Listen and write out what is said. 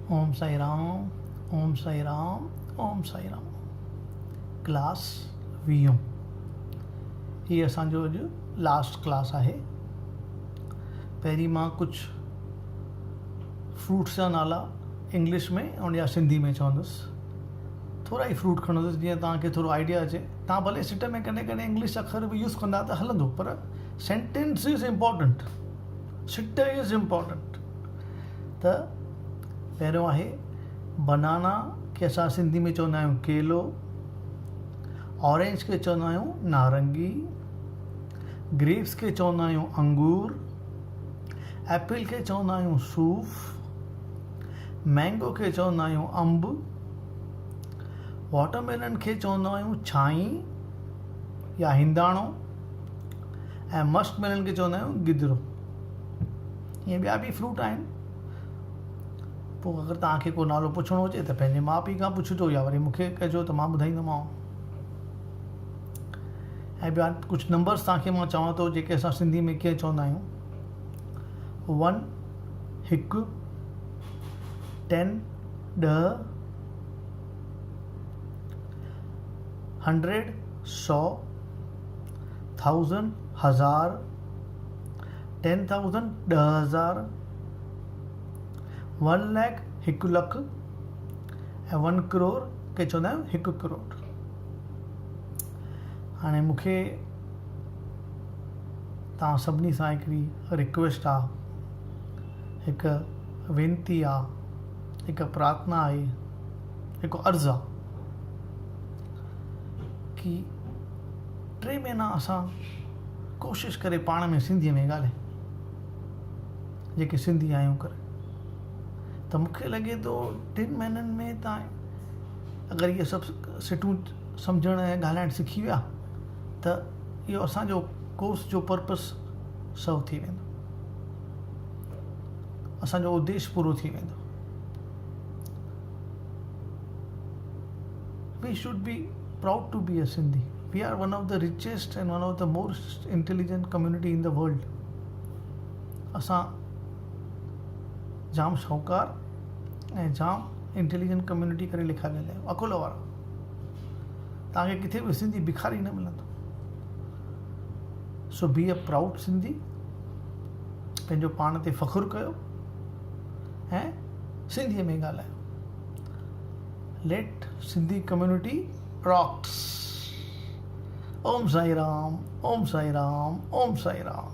اوم سائين رام اوم سائين رام اوم سائين رام ڪلاس ويهون هي اسان جو اڄ لاسٽ ڪلاس آهي پهرين مان ڪجهه فروٽس جا نالا انگلش ۾ ۽ يا سنڌي ۾ چوندس ٿورا ئي فروٽ کڻندس جيئن توهان کي ٿورو آئيڊيا اچي توهان ڀلي سٽ ۾ ڪڏهن ڪڏهن انگلش اکر به يوز ڪندا ته هلندو پر سينٽينس is important سٽ is important ته پهريون آهي بنانا کي اسان سنڌي ۾ چوندا آهيون ڪيلو اورينج کي چوندا آهيون نارنگي گريپس کي چوندا آهيون انگور ايپل کي چوندا آهيون صوف مينگو کي چوندا آهيون انب واٽرميلن کي چوندا آهيون ڇائين يا هنداڻو ۽ مسڪ ميلن کي چوندا آهيون گدرو. ائين ٻيا به فروٽ آهن. پوء اگر توهان کي ڪو نالو پڇڻو هجي ته پنهنجي ماء پيء کان پڇجو يا وري مون کي ڪجو ته مان ٻڌائيندومانو. ۽ ٻيا ڪجهه نمبرس توهان کي مان چوان ٿو جيڪي اسان سنڌي ۾ ڪيئن چوندا آهيون. ون، هڪ، ٽين، ڏهه، هنڊريڊ، سؤ، ٿائوزنڊ، هزار، ٽين ٿائوزنڊ، 10,000، ون ليک، هڪ لک، ۽ ون ڪروڙ کي چوندا آهيون هڪ ڪروڙ. هاڻي مون کي توهان سڀني سان هڪڙي رڪويسٽ آ، هڪ وينتي آ، هڪ پرارٿنا آهي، هڪ عرض آ ڪي ٽي مهينا اسان ڪوشش ڪري پاڻ ۾ سنڌيء ۾ ڳالهايون جيڪي سنڌي آهيون ڪري ته مون کي لڳي ٿو ٽن مهينن ۾ تان اگر اهي سڀ سٽون سمجهڻ ۽ ڳالهائڻ سکي ويا ته اهو اسانجو ڪورس جو پرپس سرو ٿي ويندو اسانجو اديش پورو ٿي ويندو. We should be proud to be a Sindhi. We are one of the richest and one of the most intelligent community in the world. اسان جام شاهوڪار ۽ جام انٽيليجنٽ ڪميونٽي ڪري لکيا ويندا آهيون عقل وارا توهان کي ڪٿي به سنڌي بکاري نه ملندو سو بي اي پرائوڊ سنڌي پنهنجو پاڻ تي فخر ڪيو ۽ سنڌيء ۾ ڳالهايو let Sindhi community rocks Om Sai Ram Om Sai Ram Om Sai Ram.